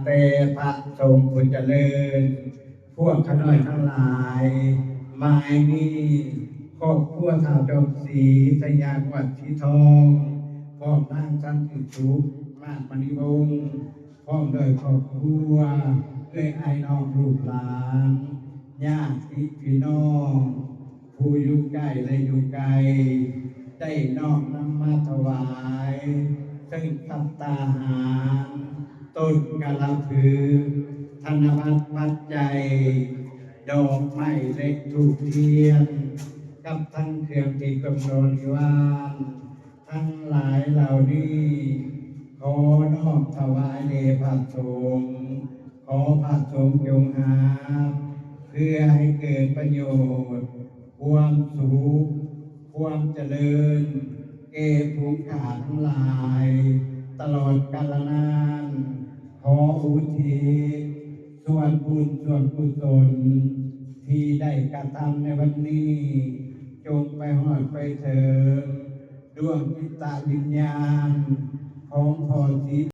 ແຕ່ພະສົງຜູ້ຈະເລີນ, ພວກຂ້ານ້ອຍທັງຫຼາຍ, ໝາຍນີ້ ຄອບຄົວທ້າວຈອມສີ ໄຊຍາກວັດສີທອງ ພ້ອມນາງສັນຕິສຸກ ມາດມະນີວົງ ພ້ອມດ້ວຍຄອບຄົວ, ເອື້ອຍອ້າຍນ້ອງລູກຫຼານ, ຍາດຕິພີ່ນ້ອງ ຜູ້ຢູ່ໃກ້ ແລະ ຢູ່ໄກ ໄດ້ນ້ອມນຳມາຖວາຍ ເຊິ່ງພັດຕາຫານ, ຕົ້ນກາລະພຶກ, ທະນະບັດປັດໄຈ, ດອກໄມ້ ແລະ ທູບທຽນ, ກັບທັງເຄື່ອງທີ່ເກີມບໍລິວານ ທັງຫຼາຍເຫຼົ່ານີ້ ຂໍນ້ອມຖວາຍແດ່ພະສົງ, ຂໍພະສົງຈົ່ງຮັບ ເພື່ອໃຫ້ເກີດປະໂຫຍດ, ຄວາມສຸກ, ຄວາມຈະເລີນ ແກ່ຝູງຂ້າທັງຫຼາຍ ຕະຫຼອດກາລະນານ. ຂໍອຸທິດສ່ວນບຸນສ່ວນກຸສົນ ທີ່ໄດ້ກະທຳໃນວັນນີ້ ຈົ່ງໄປຮອດໄປເຖິງ ດວງຈິດຕະວິນຍານຂອງພໍ່ສີ